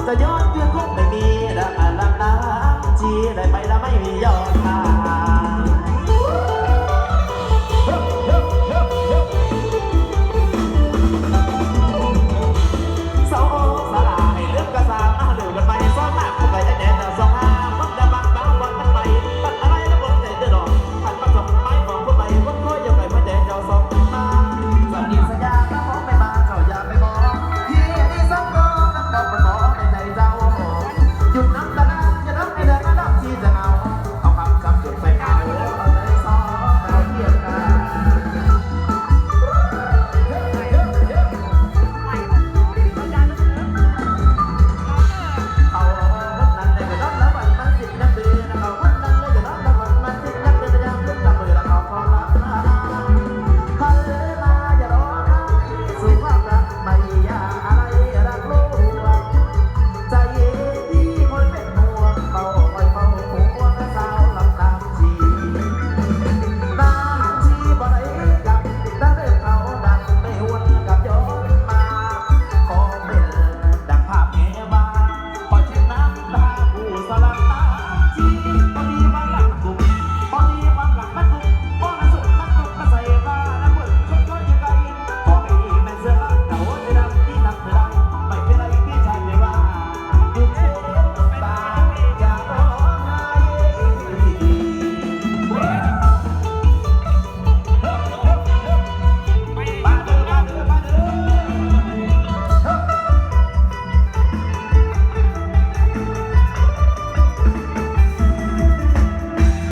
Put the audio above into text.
ຈະຍ້ອນຄືຄົງໄມ່ມີ ແລະ ອັນລະນາງທີ່ໄດ້ໄປລະໄມ່ມີຍ້ອນມາ. ສາວສາລາ ໃຫ້ເລື່ອງກະສາມາລືກັນໄປ ສອງມາຄົບໄປແດ່ແດ່ ສອງຫາຄົນລະບາງບາງບ່ອນມັນໄປ ມັນອະໄລລະບົບໃຈເຕີດອກ ຄັນມາສອງໄມ້ຂອງຄົນໄປ ຄົນຄອຍຢາກໄປມາແດ່ເຈົ້າສອງມາ ສາມີສັນຍາ ຖ້າຂອງໄປມາເຈົ້າຢ່າໄປບອກ ທີ່ນີ້ສອງກໍນຳດອກມັນບອກໃນໃຈເຈົ້າ ຢຸດນຳ